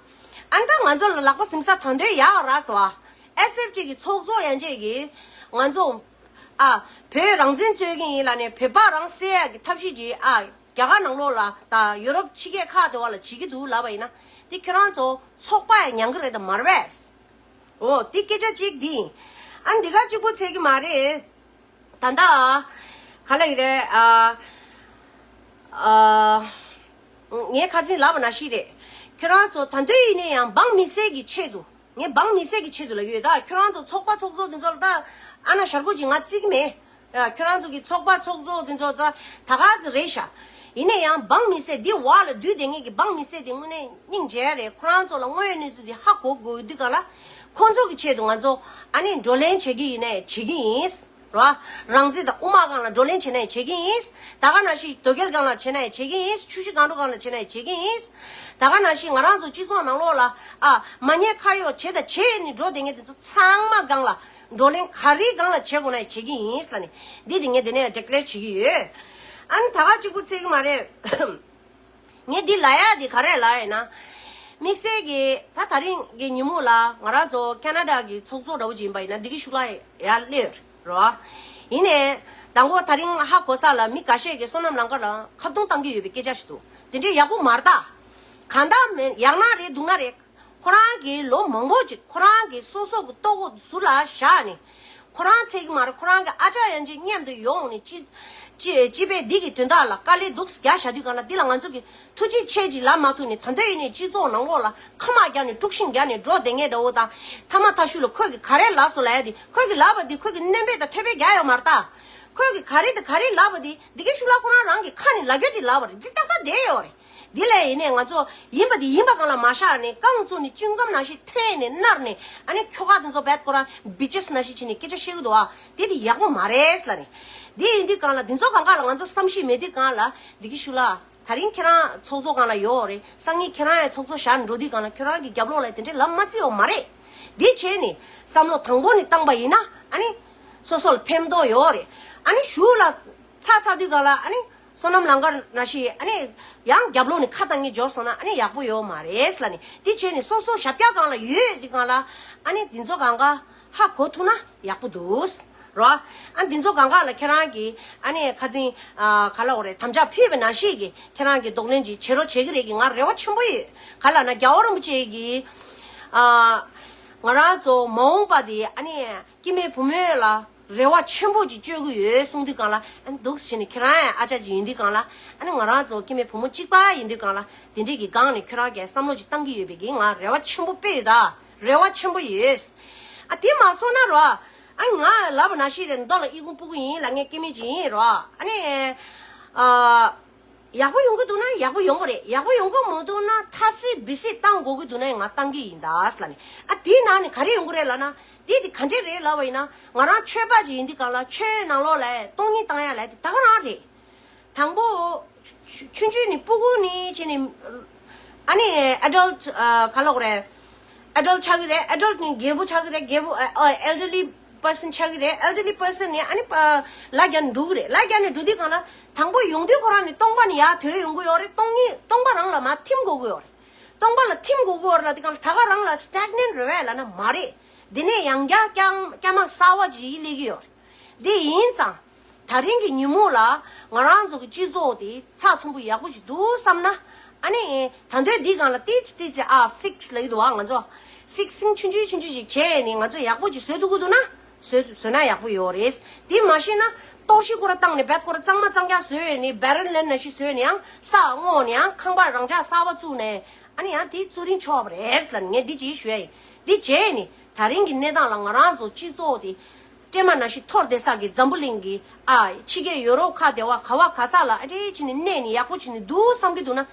ཨ་ནི་ད་ང་ཚོ་ལ་ལག་པ་ཟིན་ས་ད་འདོད་ཡག་རག་སོང་ཨ། ཨེས་ཨེཕ་ཊི་གི་ཚོགས་གཙོ་ཡན་ཆད་ཀྱིས་ང་ཚོ་ཨ་བོད་རང་བཙན་རྩོད་ཀྱི་ཡིན་ལབ་ནས་བོད་པ་རང་བསད་ཡག་གི་ཐབས་ཤེས་ཅིག་ཨ་རྒྱ་གར་ནང་ལོགས་ལ་དང་ཡུ་རོབ་ཕྱི་རྒྱལ་ཁག་དེ་བ་ལ་བྱེད་ཀྱི་འདུག་ལབ་པ་ཡིན་ན། དེ་ཁྱོད་རང་ཚོ་ཚོགས་པ་ཡང་ཉན་གི་རེད་དམ་མ་རེད་པས། འོ་དེ་སྐད་ཆ་གཅིག་འདི་ཡིན། ཨ་འདི་ག་གཅིག་པོ་ཚད་ཀྱི་མ་རེད། ད་ལྟ་ག་ལ་ཡིན་རེད་ཨ། ཨ། ངས་ཁ་སང་ལབ་པ་ནང་བཞིན་རེད། ཁྱོད་རང་ཚོ་ད་དུང་ཡིན་ནའི་ཡང་འབངས་མི་སེར་གྱི་ཆེད་དུ། ངས་འབངས་མི་སེར་གྱི་ཆེད་དུ་ལབ་ཀྱི་ཡོད། ད་ཁྱོད་རང་ཚོ་ཚོགས་པ་ཚོགས་གཙོ་དེ་ཚོ་ལ་ད་ཨ་ན་ཞར་གོ་ཅིག་ང་བརྩི་གི་མེད། ཡ། ཁྱོད་རང་ཚོ་གི་ཚོགས་པ་ཚོགས་གཙོ་དེ་ཚོ་ད་ད་ག་ཚོད་རེད་ཤག་ཡིན་ནའི་ཡང་འབངས་མི་སེར་འདི་འོག་ལ་འདུས་བསྡད་མཁན་གྱི་འབངས་མི་སེར་དེ་དངོས་གནས་སྙིང་རྗེ་རེད། ཁོ་རང་ཚོ་ལ་དངོས་ཡོད་གནས་ཚུལ་དེ་ཧ་གོ་དགོས་དུས་ག་ལ། ཁོང་ཚོ་གི་ཆེད་དུ་ང་ཚོ་ཨ་ནི་བགྲོ་གླེང་བྱེད་ཀྱི་ཡིན་ནའི་བྱེད་ཀྱི་ཡིན། རོ། རང་བཙན་དང་དབུ་མ་སྒང་ལ་བགྲོ་གླེང་བྱེད་ན་ཡང་བྱེད་ཀྱི་ཡིན། ད་ག་ནང་བཞིན་དོལ་རྒྱལ་སྒང་ལ་བྱེད་ན་ཡང་བྱེད་ཀྱི་ཡིན། ཆུ་བཞི་སྒང་དྲུག་སྒང་ལ་བྱེད་ན་ཡང་བྱེད་ཀྱི་ཡིན། ད་ག་ནང་བཞིན་ང་རང་ཚོ་སྤྱི་ཚོགས་ནང་ལོགས་ལ་ཨ་མ་ཉེས་ཁ་གཡོགས་བྱས་དང་བྱས་ནས་འགྲོ་བསྡད་མཁན་དེ་ཚོ་ཚང་མ་སྒང་ལ་བགྲོ་གླེང་ག་རེའི་སྒང་ལ་བྱེད་དགོས་ན་ཡང་བྱེད་ཀྱི་ཡིན་ལབ་ནས་འདི་དེ་ངས་དེ་ནས་ཌི་ཀི་ལེར་བྱེད་ཀྱི་ཡོད། ཨ་ནི་ད་ག་གཅིག་པུ་ཚད་ཀྱི་མ་རེད། ངས་འདི་ལབ་ཡག་འདི་ག་རེ་ལབ་ཡིན་ན། དམིགས་བསལ་གྱི་ད་ད་རིང་གི་ཉིན་མོ་ལ་ང་རང་ཚོ་ཁེ་ན་ཌ་གི་ཚོགས་གཙོ་འདྲ་བོ་ཅིག་ཡིན་པ་ཡིན་ན་འདི་གི་ཤུགས་ལ་ཡར་སླེབས་རོ། ཡིན་ནའི་དང་པོ་ད་རིང་ཧ་གོ་ས་ལ་མི་འགའ་ཤས་ཀྱིས་བསོད་ནམས་ལམ་ཁ་ལ་ཁ་རྡུང་བཏང་གི་ཡོད་པའི་སྐད་ཆ་ཞིག་འདུག་དེ་འདྲའི་ཡག་པོ་མ་རེད་ད། གང་ལྟར་མིན་ཡག་ན་རེད་སྡུག་ན་རེད། ཁོ་རང་གིས་ལོ་མང་པོ་ཅིག་ཁོ་རང་གི་སོ་སོ་གི་ལྟོ་གོས་ཟུར་ལ་བཞག་ནས། ཁོ་རང་ཚད་ཀྱི་མ་རེད། ཁོ་རང་གི་ཨ་ཅག་ཡན་ཆད་མཉམ་དུ་ཡོང་ནས་སྤྱི་སྤྱི་སྤྱི་པའི་འདི་གི་དོན་དག་ལ་དཀའ་ལས་སྡུག་རྒྱག་བཞག་དུས་གང་ལ་འདི་ལ་ང་ཚོ་གི་ཐུགས་རྗེ་ཆེ་ཅིག་ལབ་མ་ཐུབ་ནས། ད་ལྟ་ཡིན་ནས་སྤྱི་ཚོགས་ནང་ལོགས་ལ་ཁ་མ་རྒྱག་ནས་དཀྲུག་ཤིང་རྒྱག་ནས་འགྲོ་བསྡད་མཁན་འདྲ་བོ་དང་། ཐ་མ་ཐ་ཤུ་ལ་ཁོས་གི་ག་རེ་ལབ་སོང་ལབ་ཡ་འདི། ཁོས་གི་ལབ་པ་འདི་ཁོས་གི་སྣོན་པ་དང་ཐོད་པ་རྒྱག་ཡོད་མ་རེད་ད། ཁོས་གི་ག་རེ་དང་ག་རེ་ལབ་པ་འདི་འདི་གི་ཤུགས་ལ་ཁོ་རང་རང་གི་ཁ་ནས་ལབ་རྒྱུ་འདི་ལབ་པ་རེད། འདི་ཏག་ཏག་བསྡད་ཡོད་རེད། འདི་ལས་ཡིན་ནས་ང་ཚོ་ཡིན་པ་དེ་ཡིན་པ་སྒང་ལ་མ་བཞག་ནས་རྐང་བཙུགས་ནས་ཅུང་ཀམ་ནང་བཞིན་འཐེན་ནས་མནར་ནས། ཨ་ནི་ཁྱོ་ག་དེ་ཚོ་བད་ཁོ་རང་བི་ཅེས་ནང་བཞིན་བྱས་ནས་སྐད་ཆ་བཤད་གི་འདུག་ཨ། དེ་དེ་ཡག་པོ་མ་རེད་ལབ་ནས། འདི་ཡིན་དུས་སྒང་ལ་དེ་ཚོ་སྒང་ག་ལ་ང་ཚོ་བསམ་ཤེས་མེད་དུས་སྒང་ལ་འདི་གི་ཤུགས་ལ། ད་རིང་ཁྱེད་རང་ཚོགས་གཙོ་སྒང་ལ་ཡོད་རེད། སང་ཉིན་ཁྱེད་རང་ཡང་ཚོགས་གཙོ་བཞག་འགྲོ་དུས་སྒང་ལ་ཁྱོད་རང་གི་རྒྱབ་ལོགས་ལ་དེ་འདྲའི་ལབ་མ་སྲིད་པ་མ་རེད། འདི་བྱས་ནས་བསམ་བློ་དང་པོ་ནས་བཏང་པ་ཡིན་ན་ཨ་ནི་སོ་སོ་ལ་ཕན་ཐོགས་ཡོད་རེད། ཨ་ནི་གཞུག་ལ་ཚར་ཚར་དུས་སྒང་ལ་ཨ་ནི། བསོད་ནམས་ལམ་ཁ་ནང་བཞིན་ཨ་ནི་ཡང་རྒྱབ་ལོགས་ནས་ཁ་བཏང་གིན་འབྱོར་སོང་ན་ཨ་ནི་ཡག་པོ་ཡོད་མ་རེད་ལབ་ནས། དེ་བྱས་ནས་སོ་སོ་ཞབས་བཀྱག་སྒང་ལ་ཡོད་དེ་སྒང་ལ་ཨ་ནི་དེ་ཚོ་སྒང་ག་ཧ་གོ་ཐུབ་ན་ཡག་པོ་འདུག་རོ། ཨ་དེ་ཚོ་སྒང་ག་ལ་ཁྱེད་རང་གིས་ཨ་ནི་ཁ་ཚིག་ཨ་ག་ལབ་དགོས་རེད། དམ་བཅའ་ཕུལ་བའི་ནང་བཞིན་གྱི་ཁྱེད་རང་གིས་གདོང་ལེན་ཅིག་བྱེད་རོགས་བྱེད་ཀྱི་རེད་གི། ང་རེ་བ་ཆེན་པོ་ཡོད། ག་ལབ་ན་རྒྱལ་བ་རིན་པོ་ཆེ་གིས་ཨ་ང་རང་ཚོ་མ་འོངས་པ་དེ་ཨ་ནི། སྐྱེ་དམན་བུ་མོ་ལ་རེ་བ་ཆེན་པོ་ཅིག་བཅོལ་གྱི་ཡོད་གསུངས་དུས་སྒང་ལ། ཨ་ནི་འདུག་སེ་བྱས་ནས་ཁྱེད་རང་ཡང་ཨ་ཅག་ཅིག་ཡིན་དུས་སྒང་ལ། ཨ་ནི་ང་རང་ཚོ་སྐྱེ་དམན་བུ་མོ་གཅིག་པ་ཡིན་དུས་སྒང་ལ་དེ་འདྲས་ཀྱི་སྒང་ནས་ཁྱེད་རང་གིས་བསམ་བློ་ཅིག་བཏང་གི་ཡོད་པའི་གི་ང་རེ་བ་ཆེན་པོ་དཔེ་ཡོད་ད། རེ་བ་ཆེན་པོ་ཡོད། ཨ་དེ་མ་སོང་ན་རོ། ཨ་ང་ལབ་པ་ནང་བཞིན་རེད། མདོ་ལ་ཨི་ཁུང་སྤུ་གུ་ཡིན་ལབ་མཁན་སྐྱེ་དམན་ཅིག་ཡིན་རོ། ཨ་ནི། ཨ། ཡག་པོ་ཡོང་གི་འདུག་ན་ཡག་པོ་ཡོང་གི་རེད། ཡག་པོ་ཡོང་གི་མི་འདུག་ན་ཐ་སི་བི་སི་བཏང་དགོས་ཀྱི་འདུག་ན་ང་བཏང་གི་ཡིན་ད་ཟེར་ལབ་ནས། ཨ་དེའི་ནང་ནས་ག་རེ་ཡོང་གི་རེད་ལབ་ན། དེ་དེ་ག་འདྲས་རེད་ལབ་པ་ཡིན་ན། ང་རང་ཆོས་པ་ཅིག་ཡིན་དུས་སྒང་ལ་ཆོས་ནང་ལོགས་ལ་སྟོང་ཉིད་བཏང་ཡ་ལབ་དེ་ད་ག་རང་རེད། དང་པོ། ཆུང་ཆུང་ནས་སྤུ་གུ་ནས་བྱས་ནས། ཨ་ནི་ཨ་ཌལ་ཊི་ག་ལབ་དགོས་རེད། ཨ་ཌལ་ཊི་ཆགས་ཀྱི་རེད། ཨ་ཌལ་ཊི་ནས་རྒད་པོ་ཆགས་ཀྱི་རེད། རྒད་པོ་ཨ་ཨ་ཨེལ་ཌར་ལི་པར་སན་ཆགས་ཀྱི་རེད། ཨེལ་ཌར་ལི་པར་སན་ནས་ཨ་ནི་པ་ལ་རྒྱ་ནས་འགྲོ་གི་རེད། ལ་རྒྱ་ནས་འགྲོ་དུས་སྒང་ལ་དང་པོ་ཡོང་དུས་ཁོ་རང་ནས་སྟོང་པ་ནས་ཡར་ཐོན་ཡོང་གི་ཡོད་རེད། སྟོང་ཉིད་སྟོང་པ་རང་ལ་མར་ཐིམ་དགོས་ཀྱི་ཡོད་རེད། སྟོང་པ་ལ་ཐིམ་དགོས་ཀྱི་ཡོད་རེད་ལབ་དུས་སྒང་ལ་ད་ག་རང་ལ་སི་ཊེག་ནེན་ཊི་རེད་པས་ལབ་ན་མ་རེད། དེ་ནས་ཡང་བསྐྱར་བསྐྱར་བསྐྱར་མ་གསར་པ་ཅིག་སླེབས་ཀྱི་ཡོད་རེད། དེ་ཡིན་ཙང་། ད་རིང་གི་ཉིན་མོ་ལ་ང་རང་ཚོ་གི་སྤྱི་ཚོགས་དེ་ཚགས་ཚུད་པོ་ཡག་པོ་ཞིག་འདུག་བསམ་ན། ཨ་ནི་ད་དུང་འདི་སྒང་ལ་ཏིག་ཙི་ཏིག་ཙི་ཨ་ཕིག་སི་ལབ་ཀྱི་འདུག་བ། ང་ཚོ་ཕིག་སིང་ཆུང་ཆུང་ཆུང་ཆུང་ཞིག་བྱས་ནས་ང་ཚོ་ཡག་པོ་ཅིག་བཟོ་ཐུབ་ཀྱི་འདུག་ན་བཟོ་བཟོས་ན་ཡག་པོ་ཡོད་རེད། དེ་མ་ཤེས་ན་གཏོར་བཤིག་ཁོ་ར་བཏང་ནས་བད་ཁོ་ར་གཙང་མ་གཙང་རྐྱང་བཟོས་ནས་བེ་རན་ལེན་ན་ཞིག་བཟོས་ནས་ཡང་ས་སྔོག་ནས་ཡང་ཁང་པ་རང་འཇགས་གསར་པ་བཙུགས་ནས་ཨ་ནི་ཡང་དེ་བཙུགས་རིན་ཆོག་པ་རེད་ལབ་ནས་ངས་འདི་ཅིག་ཞུ་ཡ་ཡིན། འདི་བྱས་ནས་ད་རིང་གི་གནས་སྟངས་ལ་ང་རང་ཚོ་སྤྱི་ཚོགས་དེ། སྲན་མ་ནང་བཞིན་འཐོར་བསྡད་ས་གི་འཛམ་བུ་གླིང་གི་ཨ་ཕྱི་རྒྱལ་ཡོ་རོབ་ཁག་དེ་བ་ག་བ་ག་ས་ལ་ཨ་འདྲས་བྱས་ནས་གནས་ནས་ཡག་པོ་བྱས་ནས་འདུག་བསམ་གྱི་འདུག་ན།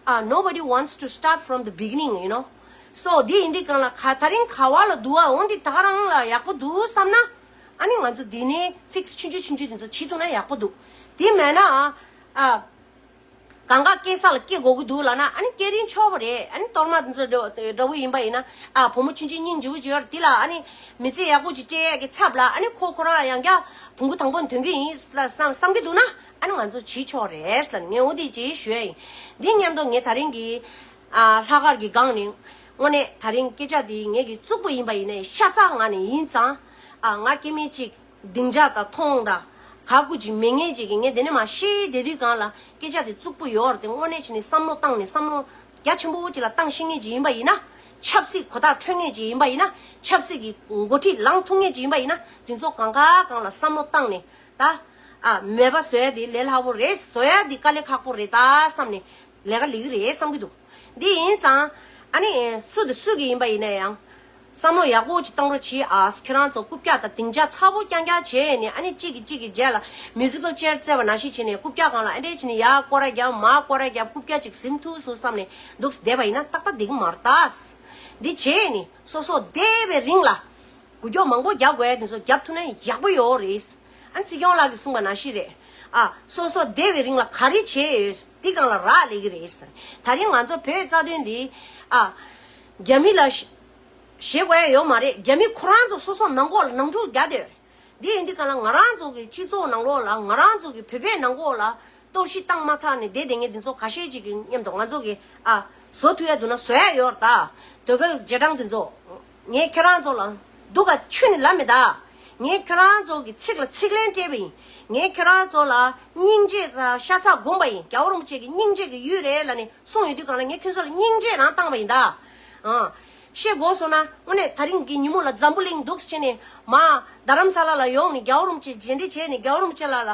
ཨ་nobody wants to start from the beginning, you know. So འདི་ཡིན་དུས་སྒང་ལ་ག་ད་རིང་ག་བ་ལ་འདུག་བ། འོན་ཏེ་ད་ག་རང་ལ་ཡག་པོ་འདུག་བསམ་ན། ཨ་ནི་ང་ཚོ་འདི་ནས་ཕིག་སི་ཆུང་ཆུང་ཆུང་ཆུང་དེ་ཚོ་བྱེད་ཐུབ་ན་ཡག་པོ་འདུག་དེ་མེད་ན་ཨ། ཨ། གང་ག་སྐྱེ་ས་ལ་སྐྱེ་དགོས་ཀྱི་འདུག་ལབ་ན་ཨ་ནི་སྐྱེ་རིན་ཆོག་པ་རེད། ཨ་ནི་གཏོར་མ་འདི་ཚོ་འདྲ་འདྲ་བོ་ཡིན་པ་ཡིན་ན་ཨ་བུ་མོ་ཆུང་ཆུང་སྙིང་རྗེ་བོ་ཅིག་ཡོད་རེད། དེ་ལ་ཨ་ནི་མི་ཚེ་ཡག་པོ་ཅིག་སྤྲད་ཡག་གི་ཚབ་ལ་ཨ་ནི་ཁོ་ཁོ་རང་ཡང་བསྐྱར་བོང་གུ་དང་པོ་ཐོན་གི་ཡིན་ལ་བསམ་བསམ་གི་འདུག་ན་ཨ་ནི་ང་ཚོ་བྱེད་ཆོག་རེད་ལབ་ངས་འོ་དེ་ཅིག་ཞུ་ཡ་ཡིན། འདི་མཉམ་དུ་ངས་ད་རིང་གི་ཨ་ལྷག་དཀར་གྱི་སྒང་ནས་དངོས་གནས་ད་རིང་སྐད་ཆ་འདི་ངེད་ཀྱི་གཙུག་པ་ཡིན་པ་ཡིན་ནའི་ཤ་ཚ་ངང་ནས་ཡིན་ཙང་ཨ་ང་སྐྱེ་དམན་ཅིག་སྡིངས་ཆ་དང་མཐོང་དང་ག་གུ་ཅིག་མེད་མཁན་ཅིག་གིས་ངས་དེ་ནས་མ་ཤེས་བསྡད་དུས་སྒང་ལ་སྐད་ཆ་དེ་གཙུག་པོ་ཡོད་རེད་དེ་དངོས་གནས་བྱས་ནས་བསམ་བློ་བཏང་ནས་བསམ་བློ་རྒྱ་ཆེན་པོ་ཅིག་ལ་བཏང་ཤེས་མཁན་ཅིག་ཡིན་པ་ཡིན་ན། ཆབ་སྲིད་གོ་བརྡ་འཕྲོད་མཁན་ཅིག་ཡིན་པ་ཡིན་ན། ཆབ་སྲིད་ཀྱི་འགོ་ཁྲིད་ལངས་ཐུབ་མཁན་ཅིག་ཡིན་པ་ཡིན་ན་དེ་ཚོ་གང་ག་གང་ལ་བསམ་བློ་བཏང་ནས་ད་ཨ་མོས་པ་བཟོ་ཡ་དེ་ལས་སླ་པོ་རེད། བཟོ་ཡ་དེ་དཀའ་ལས་ཁག་པོ་རེད་ད་བསམ་ནས་ལས་ཀ་ལས་ཀྱི་རེད་བསམ་གྱི་འདུག་འདི་ཡིན་ཙང་། ཨ་ནི་སུ་དང་སུ་གི་ཡིན་པ་ཡིན་ན་ཡང་། བསམ་བློ་ཡག་པོ་ཅིག་བཏང་རོགས་གྱིས་ཨ། ཁྱེད་རང་ཚོ་རྐུབ་བཀྱག་དང་སྡིངས་ཆ་ཚ་པོ་རྐྱང་རྐྱང་བྱས་ནས། ཨ་ནི་གཅིག་གིས་གཅིག་གི་རྗེས་ལ་མིའུ་ཛི་ཀལ་ཅེར་རྩེ་བ་ནང་བཞིན་བྱས་ནས། རྐུབ་བཀྱག་སྒང་ལ་ཨ་འདྲས་བྱས་ནས་ཡར་སྐོར་ར་རྒྱབ། མར་སྐོར་ར་རྒྱབ། རྐུབ་བཀྱག་ཅིག་ཟིན་ཐུབ་སོང་བསམ་ནས་འདུག་བསྡད་པ་ཡིན་ན་ཏག་ཏག་བསྡད་ཀྱི་མ་རེད་ད། འདི་བྱས་ནས་སོ་སོ་བསྡད་པའི་རིང་ལ། འགུལ་སྐྱོད་མང་པོ་རྒྱག་དགོས་ཡ་དེ་ཚོ་རྒྱབ་ཐུབ་ན་ཡག་པོ་ཡོད་རེད། ཨ་ནི་སྲིད་སྐྱོང་ལགས་ཀྱིས་གསུངས་པ་ནང་བཞིན་རེད། ཨ། སོ་སོ་བསྡད་པའི་རིང་ལ་ག་རེ་བྱས་ཡོད་འདི་སྒང་ལ་རག་ལས་ཀྱི་རེད། ད་རིང་ང་ཚོ་བོད་རྩ་དོན་འདི། ཨ། རྒྱ་མི་ལ་ཞེ་དགོས་ཡ་ཡོད་མ་རེད། རྒྱ་མི་ཁོ་རང་ཚོ་སོ་སོ་ནང་ཁོག་ལ་ནང་འཁྲུག་རྒྱག་བསྡད་ཡོད་རེད། འདི་ཡིན་དུས་སྒང་ལ་ང་རང་ཚོ་གི་སྤྱི་ཚོགས་ནང་ལོགས་ལ་ང་རང་ཚོ་གི་བོད་པའི་ནང་ཁོག་ལ་གཏོར་བཤིག་བཏང་མ་ཚར་ནས་བསྡད་བསྡད་མཁན་དེ་ཚོ་ཁ་ཤས་ཅིག་གི་མཉམ་དུ་ང་ཚོ་གི། ཨ། བཟོ་ཐུབ་ཡ་འདུག་ན་བཟོ་ཡ་ཡོད་རེད་ད། དོལ་རྒྱལ་རྗེས་འབྲང་དེ་ཚོ། ངས་ཁྱེད་རང་ཚོ་ལ་སྡུག་ག་ཆུ་ནས་ལབ་མེད་ད། ངས་ཁྱེད་རང་ཚོ་གི་ཚིག་ལ་ཚིག་ལན་སྤྲད་པ་ཡིན། ངས་ཁྱེད་རང་ཚོ་ལ་སྙིང་རྗེ་དང་ཤ་ཚ་སྒོམ་པ་ཡིན། རྒྱལ་བ་རིན་པོ་ཆེ་གི་སྙིང་རྗེ་གི་ཡུལ་རེད་ལབ་ནས་གསུངས་ཡོད་དུས་སྒང་ལ་ངས་ཁྱེད་ཚོ་ལ་སྙིང་རྗེ་རང་བཏང་བ་ཡིན་ད། ཨ། ཤེས་དགོས་སོང་ན་དངོས་གནས་ད་རིང་གི་ཉིན་མོ་ལ་འཛམ་བུ་གླིང་འདུག་སེ་བྱས་ནས་མར་རྡ་རམ་ས་ལ་ལ་ཡོང་ནས་རྒྱལ་བ་རིན་པོ་ཆེ་རྗེས་འདྲི་བྱས་ནས། རྒྱལ་བ་རིན་པོ་ཆེ་ལགས་ལ།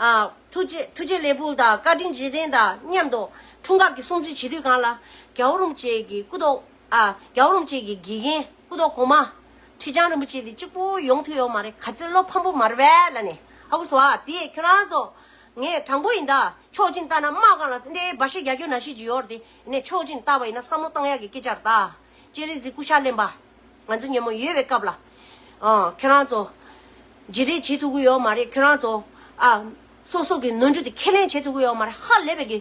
ཨ། ཐུགས་རྗེ་ཐུགས་རྗེ་ལེགས་འབུལ་དང་བཀའ་དྲིན་རྗེས་དྲན་དང་མཉམ་དུ་འཁྲུངས་སྐར་གྱི་སྲུང་བརྩི་བྱེད་དུས་སྒང་ལ། རྒྱལ་བ་རིན་པོ་ཆེ་གི་སྐུ་ཐོག་ཨ། རྒྱལ་བ་རིན་པོ་ཆེ་གི་དགེ་རྒན་སྐུ་ཐོག་གོང་མ་ཁྲི་བྱང་རིན་པོ་ཆེ་དེ་གཅིག་པོ་ཡོང་ཐུབ་ཡོད་མ་རེད། ག་ཚོད་བློ་ཕམ་པོ་མ་རེད་པས་ལབ་ནས། ཧ་གོ་སོང་ཨ། དེ་ཁྱོད་རང་ཚོ། ངས་དྲང་པོ་ཡིན་ད། ཕྱོགས་གཅིག་ལྟ་ན་དམག་སྒང་ལ་འདྲེ་འབའ་ཞིག་རྒྱག་རྒྱུ་ནང་བཞིན་ཅིག་ཡོད་རེད་དེ། ཡིན་ནའི་ཕྱོགས་གཅིག་ལྟ་བ་ཡིན་ན་བསམ་བློ་བཏང་ཡག་གི་སྐད་ཆ་རེད་ད། སྤྱན་རས་གཟིགས་སྐུ་ཤ་ལེན་པ། ང་ཚོ་ཉིན་མོ་ཡོད་པའི་སྐབས་ལ། ཨ། ཁྱེད་རང་ཚོ། རྗེས་དྲན་བྱེད་ཐུབ་ཀྱི་ཡོད་མ་རེད། ཁྱེད་རང་ཚོ། ཨ། སོ་སོ་གི་ནོར་འཁྲུལ་དེ་ཁས་ལེན་བྱེད་ཐུབ་ཀྱི་ཡོད་མ་རེད། ཧ་ལས་པའི་གི་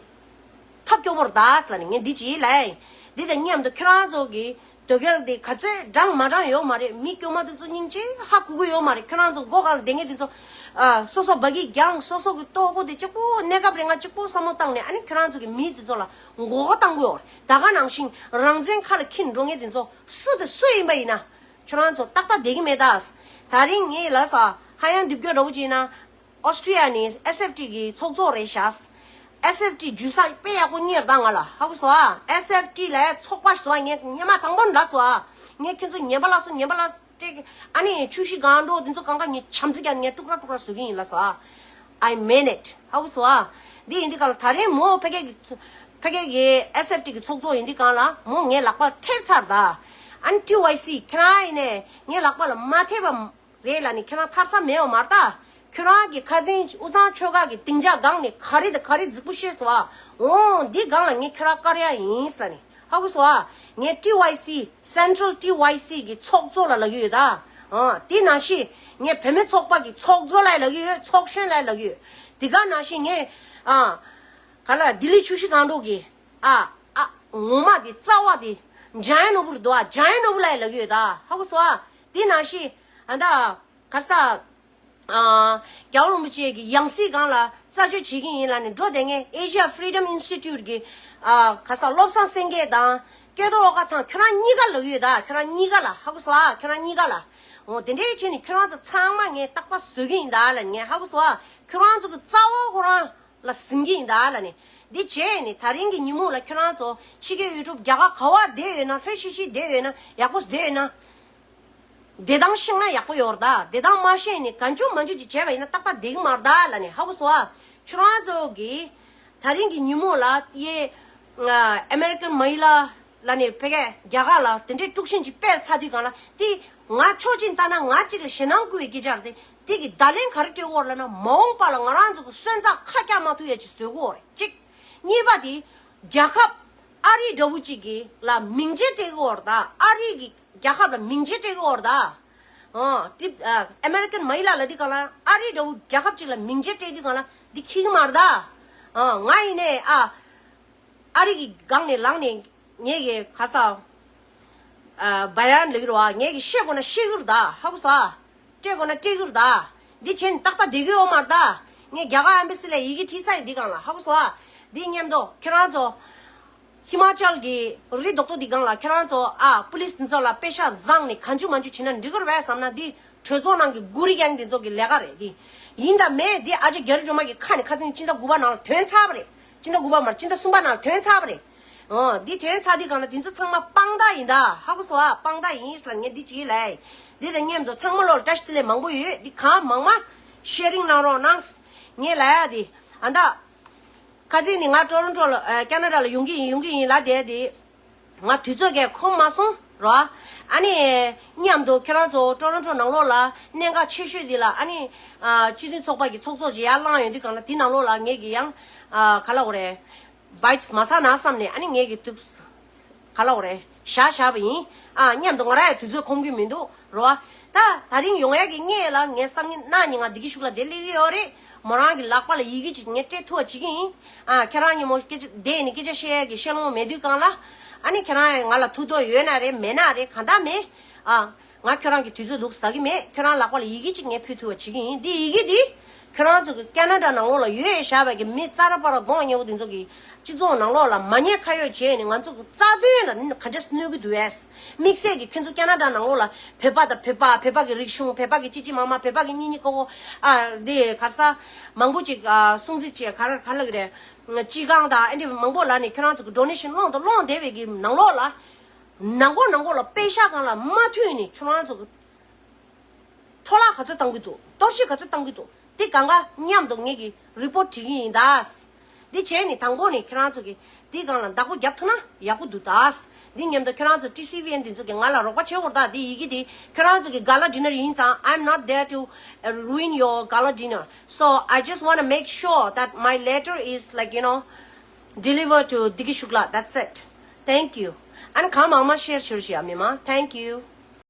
ཐབས་སྐྱོ་པོ་རེད་ད་ཟེར་ལབ་ནས་ངས་འདི་ཅིག་ལབ་ཡིན། འདི་དང་མཉམ་དུ་ཁྱེད་རང་ཚོ་གི་དོལ་རྒྱལ་འདི་ག་ཚོད་དྲང་མ་དྲང་ཡོད་མ་རེད། མི་དཀྱུས་མ་དེ་ཚོ་སྙིང་རྗེ་ཧ་གོ་གི་ཡོད་མ་རེད། ཁྱེད་རང་ཚོ་མགོ་སྒང་ལ་བསྡད་མཁན་དེ་ཚོ། ཨ། སོ་སོ་འབའ་གི་རྒྱང་། སོ་སོ་གི་ལྟོ་གོས་དེ་གཅིག་པོ། གནས་སྐབས་རིང་ང་གཅིག་པོ་བསམ་བློ་བཏང་ནས། ཨ་ནི་ཁྱེད་རང་ཚོ་གི་མི་དེ་ཚོ་ལ་མགོ་སྐོར་བཏང་གི་ཡོད་རེད། ད་ག་ནང་བཞིན་རང་བཙན་ཁ་ལ་འཁྱེར་འགྲོ་མཁན་དེ་ཚོ་སུ་དང་སུ་ཡིན་པ་ཡིན་ན། ཁྱེད་རང་ཚོ་ཏག་ཏག་བསྡད་ཀྱི་མེད་ད། ད་རིང་ངས་ལབ་ས། ཧ་ཡང་འདི་སྐྱོ་འདྲ་པོ་ཅིག་ཡིན་ན། ཨོ་སི་ཀྲི་ཡ་ནས་ཨེས་ཨེཕ་ཊི་གི་ཚོགས་གཙོ་རེད་ཤག་ཨེས་ཨེཕ་ཊི་འཇུ་ས་དཔེ་ཡག་པོ་རྙེད་ད་ང་ལ། ཧ་གོ་སོང་ཨ། ཨེས་ཨེཕ་ཊི་ལ་ཚོགས་པ་ཞིག་འདུག་ཨ། ངས་སྔོན་མ་དང་པོ་ལབ་སོང་ཨ། ངས་ཁྱེད་ཚོ་ཉན་པ་ལ་སོ། ཉན་པ་ལ་སྤྲད། ཨ་ནི་ཆུ་བཞི་སྒང་དྲུག་འདི་ཚོ་གང་ག་ངས་བྱམས་བརྩེ་རྒྱབ་ངས་ཀྲུག་ར་ཀྲུག་ར་བཟོ་གི་ཡིན་ལབ་སོང་ཨ། I mean it. ཧ་གོ་སོང་ཨ། འདི་ཡིན་དུས་སྒང་ལ་ད་རེས་མོ་ཕ་གི་གི་ཕ་གི་གི་ཨེས་ཨེཕ་ཊི་གི་ཚོགས་གཙོ་ཡིན་དུས་སྒང་ལ་མོ་ངའི་ལག་པ་ལ་ཐེབས་ཚར་ད། ཨ་ནི་ཊི་ཝའི་སི་ཁྱེད་རང་ཡིན་ནས་ངའི་ལག་པ་ལ་མ་ཐེབས་པ། རེད་ལབ་ནས་ཁྱེད་རང་ཐར་ས་མེད་པ་མ་རེད་ད། ཁྱོད་རང་གི་ཁ་སང་དབུས་གཙང་ཆོལ་ཁ་གི་སྡིངས་ཆ་སྒང་ནས་ག་རེ་དང་ག་རེ་རྫིག་པོ་བཤད་སོང་ཨ། འོང་འདི་སྒང་ལ་ངས་ཁྱོད་རང་བཀར་ཡ་ཡིན་ལབ་ནས། ཧ་གོ་སོང་ཨ། ངས་ཊི་ཝའི་སི། Central ཊི་ཝའི་སི་གི་ཚོགས་གཙོ་ལ་ལབ་ཀྱི་ཡོད་ད། ཨ། དེ་ནང་བཞིན་ངས་བུད་མེད་ཚོགས་པ་གི་ཚོགས་གཙོ་ལ་ལབ་ཀྱི་ཡོད། ཚོགས་གཞོན་ལ་ལབ་ཀྱི་ཡོད། དེ་ག་ནང་བཞིན་ངས། ཨ། ག་ལ་ལྡི་ལི་ཆུ་བཞི་སྒང་དྲུག་གི། ཨ། ཨ། ངོ་མ་དེ་རྩ་བ་དེ་འཇམ་དབྱངས་ནོར་བུ་རེད་འདུག་ཨ། འཇམ་དབྱངས་ནོར་བུ་ལ་ལབ་ཀྱི་ཡོད་ད། ཧ་གོ་སོང་ཨ། དེ་ནང་བཞིན་ཨ་ད་ག་ས། ཨ། རྒྱལ་བ་རིན་པོ་ཆེ་གི་ཡང་སྲིད་སྒང་ལ་རྩད་གཅོད་བྱེད་ཀྱི་ཡིན་ལབ་ནས་འགྲོ་བསྡད་མཁན་Asia Freedom Institute གི། ཨ། ག་ས་བློ་བཟང་སེང་གེ་དང་སྐལ་རྡོར་དབང་ཁ་ཚང་ཁྱོད་རང་གཉིས་ཀ་ལབ་ཀྱི་ཡོད་ད། ཁྱོད་རང་གཉིས་ཀ་ལ། ཧ་གོ་སོང་ཨ། ཁྱོད་རང་གཉིས་ཀ་ལ། འོ་དེ་འདྲའི་བྱས་ནས་ཁྱོད་རང་ཚོ་ཚང་མ་ངས་རྟག་པར་བཟོ་གི་ཡིན་ད་ལབ་ནས། ཧ་གོ་སོང་ཨ། ཁྱོད་རང་ཚོ་གི་རྩ་བ་ཁོ་རང་ལ་ཟིན་གྱི་ཡིན་ད་ལབ་ནས། འདི་བྱས་ནས་ད་རིང་གི་ཉིན་མོ་ལ་ཁྱོད་རང་ཚོ་ཕྱི་རྒྱལ་ཡུལ་གྲུ་རྒྱ་གར་ག་པར་བསྡད་ཡོད་ན། ལྷོད་ཤིག་ཤིག་བསྡད་ཡོད་ན། ཡག་པོ་བསྡད་ཡོད་ན། བདེ་ཐང་ཤེས་ན་ཡག་པོ་ཡོད་རེད་ད། བདེ་ཐང་མ་ཤེས་ནས་གང་བྱུང་མང་བྱུང་ཅིག་བྱས་པ་ཡིན་ན་ཏག་ཏག་བསྡད་ཀྱི་མ་རེད་ད་ལབ་ནས། ཧ་གོ་སོང་ཨ། ཁྱོད་རང་ཚོ་གིས་ད་རིང་གི་ཉིན་མོ་ལ་ཡེ། ཨ། American Mahila ལབ་ནས་ཕ་གིའི་རྒྱ་གར་ལ་དེ་འདྲའི་དཀྲུག་ཤིང་ཅིག་སྤེལ་ཚར་དུས་སྒང་ལ། དེ་ང་ཕྱོགས་གཅིག་ལ་ལྟ་ན་ང་གཅིག་ལ་ཞེད་སྣང་སྐུལ་བའི་སྐད་ཆ་རེད་དེ། དེ་གི་བརྡ་ལན་ག་རེ་སྤྲད་ཀྱི་ཡོད་རེད་ལབ་ན། མ་འོངས་པ་ལ་ང་རང་ཚོ་གི་སོན་རྩ་ཁ་བཀྱག་མ་ཐུབ་ཡ་ཅིག་བཟོ་གི་ཡོད་རེད་གཅིག་གཉིས་པ་དེ། རྒྱལ་ཁབ་ཨ་རི་འདྲ་བོ་ཅིག་གི་ལ་མིང་ཆད་སྤྲད་ཀྱི་ཡོད་རེད་ད། ཨ་རི་གི་རྒྱལ་ཁབ་ལ་མིང་ཆད་སྤྲད་ཀྱི་ཡོད་རེད་ད། ཨ། དེ། ཨ། American Mahila ལབ་དུས་སྒང་ལ་ཨ་རི་འདྲ་བོ་རྒྱལ་ཁབ་ཅིག་ལ་མིང་ཆད་སྤྲད་དུས་སྒང་ལ་འདི་འཁྱེར་གྱི་མ་རེད་ད། ཨ། ང་ཡིན་ནའི། ཨ། ཨ་རི་གི་སྒང་ནས་ལངས་ནས་ངས་ཀྱི་ག་ས། ཨ། བ་ཡན་ལབ་ཀྱི་རེད་བ། ངས་ཀྱི་བཤད་དགོས་ན་བཤད་ཀྱི་རེད་ད། ཧ་གོ་སོང་ཨ། སྤྲད་དགོས་ན་སྤྲད་ཀྱི་རེད་ད། འདི་བྱས་ནས་ཏག་ཏག་བསྡད་ཀྱི་ཡོད་མ་རེད་ད། ངས་རྒྱ་གར་ཨེམ་བྷ་སི་ལ་ཡི་གེ་བྲིས་ཚར་ཡིན་འདི་སྒང་ལ། ཧ་གོ་སོང་ཨ། འདི་མཉམ་དུ་ཁྱེད་རང་ཚོ། ཧི་མ་ཅལ་གྱི་རི་རྡོག་ཏོ་འདི་སྒང་ལ་ཁྱེད་རང་ཚོ། ཨ། པུ་ལིས་འདི་ཚོ་ལ་པེ་ཤག་བཟང་ནས་གང་བྱུང་མང་བྱུང་བྱེད་ན་འགྲིག་གི་རེད་པས་བསམ་ན། འདི་གྲོས་ཚོགས་ནང་གི་གུ་རི་གེང་འདི་ཚོ་གི་ལས་ཀ་རེད། འདི་ཡིན་དང་མེད་འདི་ཨ་ཅག་རྒྱ་རི་སྒྲོལ་མ་གི་ཁ་ནས་ཁ་སང་སྤྱི་ཟླ་དགུ་པ་ནང་ལ་ཐོན་ཚར་བ་རེད། སྤྱི་ཟླ་དགུ་པ་མར་སྤྱི་ཟླ་གསུམ་པ་ནང་ལ་ཐོན་ཚར་བ་རེད། ཨོ། འདི་ཐོན་ཚར་དུས་སྒང་ལ་འདི་ཚོ་ཚང་མ་དཔང་རྟགས་ཡིན་ད། ཧ་གོ་སོང་ཨ། དཔང་རྟགས་ཡིན་ཟེར་ལ་ངས་འདི་ཅིག་ལབ་ཡིན། འདི་དང་མཉམ་དུ་ཚང་མ་ལོག་ལ་བཀྲ་ཤིས་བདེ་ལེགས་མང་པོ་ཡོད། འདི་གང་མང་མང་ཤེར་རིང་གནང་རོགས་གནང་། ངས་ལབ་ཡ་འདི། ཨ་ད། ཁ་སང་ནི་ང་ཊོ་རོན་ཊོ་ལ་ཨ་ཁེ་ན་ཌ་ལ་ཡོང་གི་ཡིན་ཡོང་གི་ཡིན་ལབ་བསྡད་དེ། ང་དུས་ཚོད་ཀྱིས་ཁོམ་མ་སོང་རོ། ཨ་ནི་མཉམ་དུ་ཁྱེད་རང་ཚོ་ཊོ་རོན་ཊོ་ནང་ལོགས་ལ་གནད་འགག་ཆེ་ཤོས་འདི་ལ་ཨ་ནི་ཨ་སྤྱི་མཐུན་ཚོགས་པ་གི་ཚོགས་གཙོ་ཅིག་ཡར་ལངས་ཡོང་དུས་སྒང་ལ་དེ་ནང་ལོགས་ལ་ངེད་ཀྱི་ཡང་ཨ་ག་ལབ་དགོས་རེད། བའི་ཊི་སི་མ་ཟ་ན་བསམ་ནས་ཨ་ནི་ངེད་ཀྱི་དུས་ག་ལབ་དགོས་རེད། བཞག་བཞག་པ་ཡིན། ཨ་མཉམ་དུ་ང་རང་ཡང་དུས་ཚོད་ཁོམ་གི་མི་འདུག་རོ། ད་ད་རིང་ཡོང་ཡག་གི་སྔོན་ལ་ངས་སང་ཉིན་གནངས་ཉིན་ང་བདེ་སྐྱིད་གཞུང་ལ་བསྡད་སླེབས་ཀྱི་ཡོད་རེད། མོ་རང་གི་ལག་པ་ལ་ཡི་གེ་ཅིག་ངས་སྤྲད་ཐུབ་པ་བྱེད་ཀྱི་ཡིན། ཨ་ཁྱེད་རང་གཉིས་མོ་སྐད་ཆ་བསྡད་ནས་སྐད་ཆ་བཤད་ཡག་གི་བཤད་ལོང་མེད་དུས་སྒང་ལ། ཨ་ནི་ཁྱེད་རང་ང་ལ་ཐུགས་དོགས་ཡོད་ན་རེད་མེད་ན་རེད་གང་ལྟར་མེད། ཨ་ང་ཁྱོད་རང་གི་དུས་ཚོད་འདུག་ཟ་གི་མེད། ཁྱོད་རང་ལག་པ་ལ་ཡི་གེ་ཅིག་ངས་ཕུལ་ཐུབ་པ་བྱེད་ཀྱི་ཡིན། འདི་ཡི་གེ་འདི་ཁྱོད་རང་ཚོ་གི་ཁེ་ན་ཌ་ནང་ལོགས་ལ་ཡོད་བཞག་པའི་གི་མི་ཙ་ར་པ་ར་གདོང་ཉེ་བོ་དེ་ཚོ་གི་སྤྱི་ཚོགས་ནང་ལོགས་ལ་མ་ཉེས་ཁ་གཡོགས་བྱས་ནས་ང་ཚོ་གི་རྩ་དོན་ལ་ག་འདྲས་གནོད་ཀྱི་འདུག་ཨེ། དམིགས་བསལ་གྱི་ཁྱོད་ཚོ་ཁེ་ན་ཌ་ནང་ལོགས་ལ་བོད་པ་དང་བོད་པ་བོད་པ་གི་རིག་གཞུང་བོད་པ་གི་ཅི་ཅི་མ་མ་བོད་པ་གི་གཉེན་ཉེ་ཀོ་ཀོ་ཨ་དེ་ག་རེ་ཟ་མང་པོ་ཅིག་ཨ་སྲུང་བརྩི་བྱས་ག་རེ་ག་རེ་ལབ་ཀྱི་རེད། སྤྱི་ཁང་དང་ཨ་འདྲས་མང་པོ་ལ་ནི་ཁྱོད་རང་ཚོ་གི་ཌོ་ནེ་ཤན་སློང་དང་སློང་བསྡད་པའི་གི་ནང་ལོགས་ལ། ནང་སྒོ་ནང་སྒོ་ལ་པེ་ཤག་སྒང་ལ་མ་མཐུད་ནས་ཁྱོད་རང་ཚོ་གི་འཕྲོ་བརླག་ག་ཚོད་བཏང་གི་འདུག་གཏོར་བཤིག་ག་ཚོད་བཏང་གི་འདུག་དེ་གང་ག་མཉམ་དུ་ངེད་ཀྱི་རི་པོར་ཊི་བྲིས་ཀྱི་ཡིན་ད། འདི་བྱས་ནས་དང་པོ་ནས་ཁྱོད་རང་ཚོ་གི་འདི་སྒང་ལ་བདག་པོ་རྒྱབ་ཐུབ་ན་ཡག་པོ་འདུག་ད། འདི་མཉམ་དུ་ཁྱོད་རང་ཚོ་ཊི་སི་ཝི་ཨེན་འདི་ཚོ་གི་ང་ལ་རོགས་པ་བྱེད་དགོས་ད། འདི་ཡི་གེ་འདི་ཁྱོད་རང་ཚོ་གི་ག་ལ་ཌི་ནར་ཡིན་ཙང་། I'm not there to ruin your gala dinner, so I just want to make sure that my letter is, like, you know, delivered to Digi Shukla. That's it. Thank you. And གང་མང་མང་ཤེར་ཞུ་ཞུ་ཡ་མི་མང་། Thank you.